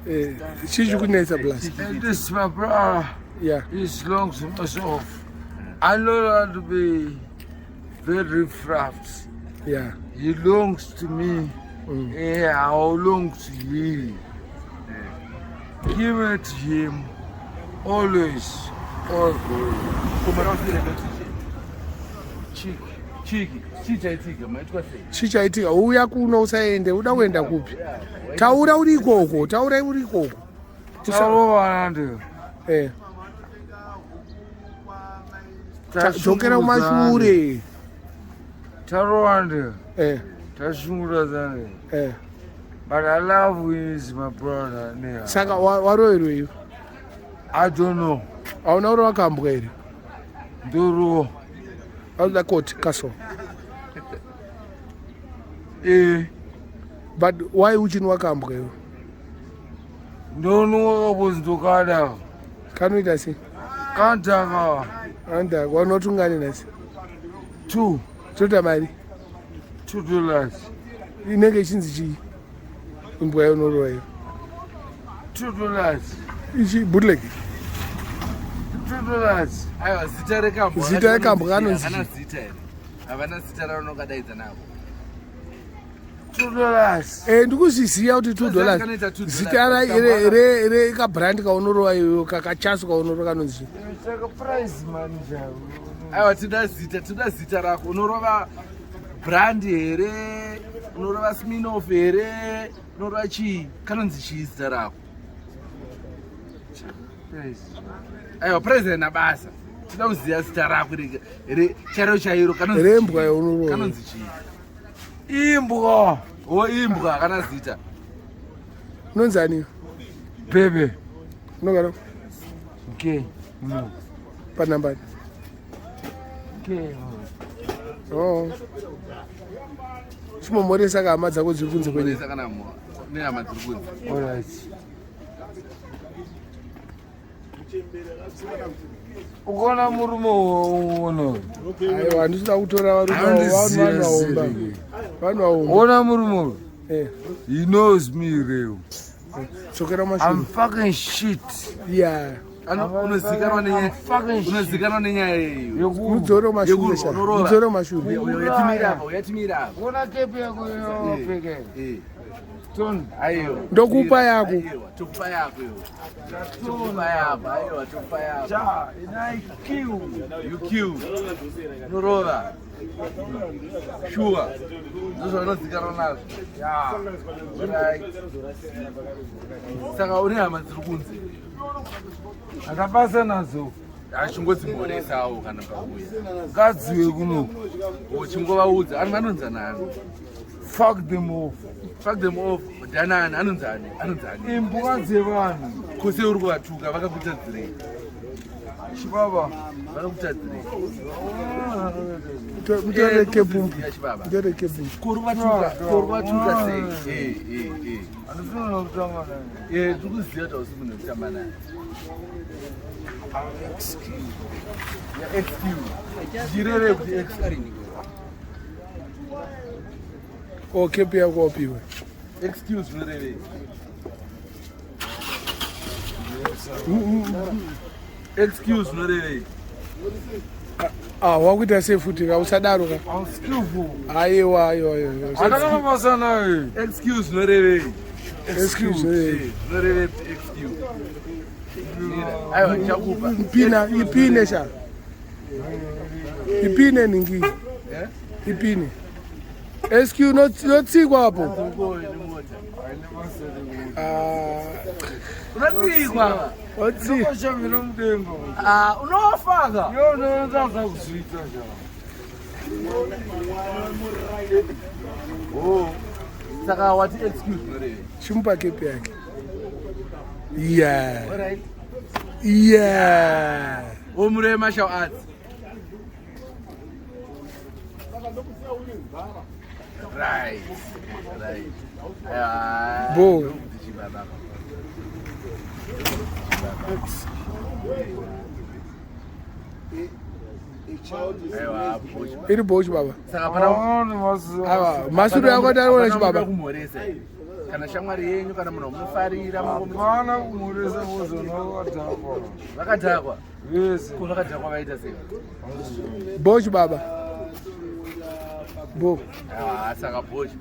Eh, chii chikunetsa plus? And this my brother. Yeah. He's long to myself. I know how to be very rough. Yeah. He longs to me. Yeah, I long to him. Give it to him. Always. Always. Chiki, chii chaitika? Maitwa sei? Chii chaitika? Uya kuno usaende, uda kuenda kupi? Taura uri ikoko, taura uri ikoko. Tarovana ndiyo. Eh. Dzokera kumashure. Tarovana ndiyo. Eh. Tashunguradzana. Eh. But I love him, is my brother. Yeah. Saka waroverwei? I don't know. Hauna uri wakambwa here? Ndoro. Auda court castle. Eh. But why uchinwa kambwa iwe? Ndonwa kabozi ndokada. Kanoita sei? Kandaka. Kandaka. Wanotungani nhasi? 2. Toita mari? $2. Inenge ichinzi chii? Imbwa yaunorova iyo. $2. Ichi bootleg. $2. Aiwa, zita rekambwa. Zita rekambwa kanonzi Havana zita here? Havana zita ravanokadaidza navo. $2. Eh, ndikuzviziva kuti $2. Kanoita $2. Zita rekabrand kaunorova iyoyo, kakachasu kaunorova kanonzi. Saka price manager. Aiwa, tinoda zita, tinoda zita rako. Unorova brand here? Unorova Smirnoff here? Unorova chii? Kanonzi chii zita rako? Price. Aiwa, price haina basa. Tinoda kuziva zita rako chairo chairo kanonzi Rembwa chii? yaunorova. Kanonzi chii? Imbwa. O imbwa kana zita. Unonzi ani? Bebe. Unogara Okay. No. panamba. Okay. Oh. Chimomoresa ka hama dzako dziri kunze kwenyika. Moresa kana nehama dziri kunze. All right. Ukaona murume uno. Aiwa, handisi kutora varume Anondiziva vanhu vaomba. sei. Vanhu vaomba. Ona murume uyu. Eh. He knows me real. Dzokera I'm mashure. fucking shit. Yeah. Unozikanwa nenyaya. I'm fucking shit. Unozikanwa nenyaya yeyo. Mudzore mashure Yekurwa, sha. unorova. Mudzore mashure. Uyatimira apa, uyatimira apa. Ona kepi yako yopfeka. Eh. Tony. Aiwa. Ndokupa yako. Aiwa, tokupa yako iwe. Tokupa yako, aiwa, tokupa yako. Ja, and I kill. You kill. Unorova. Sure. Ndozvaunozikanwa nazvo. Yeah. Right. Saka une hama dziri kunze. Akabasa nadzo. Achingodzimhoresawo kana pauya. Ngadziwe kuno. Uchingovaudza, anonzi nani? Fuck them off. Fuck them off. Danani, anonzi ani? Anonzi ani? Imbwa dzevanhu. Kose uri kuvatuka vakakutadzirei? Chibaba. Vakakutadzirei? Mutore kepu. Chibaba. Mutore kepu. Kuri vatuka, kuri vatuka sei? Eh, eh, eh. Handifuna kutamba naye. Eh, tiri kuziva kuti hausi munhu wekutamba naye. Ya, XQ. Zvichireve kuti XQ. Oh, kepu yako wapiwe. XQ zvinorevei? XQ zvinorevei? Ah, wakuita sei futi ka usadaro ka. I'm skillful. Aiwa, aiwa, aiwa. Handakana basa naye. XQ zvinorevei? XQ zvinorevei? Eh, zvinorevei kuti XQ. Aiwa, ndichakupa. Ipina, ipine sha. Ipine ningi. Eh? Ipine. SQ notsikwa apo. Uko nemota. Ah, Unotsikwa. otsi. Ndokoshamira mudenga. Ah, unofaka. Yo ndinotadza kuzviita sha. Oh. Saka wati XQ zvinorevei? Chimupa kepu yake. Yeah. Alright. Yeah. Omure martial arts. Right. Right. Ah, Bo. chibaba. Aiwa, bo chibaba. Iri bo chibaba. Saka pana Aona Aiwa, masuru yako tariona pana chibaba. kumhoresa. Kana shamwari yenyu, kana munhu wamunofarira. Hapana kumhoresa vozonavadhakwa. Vakadhakwa? Vese. Ko vakadhakwa vaita sei? Bochi baba, bo. Ah, saka bochi.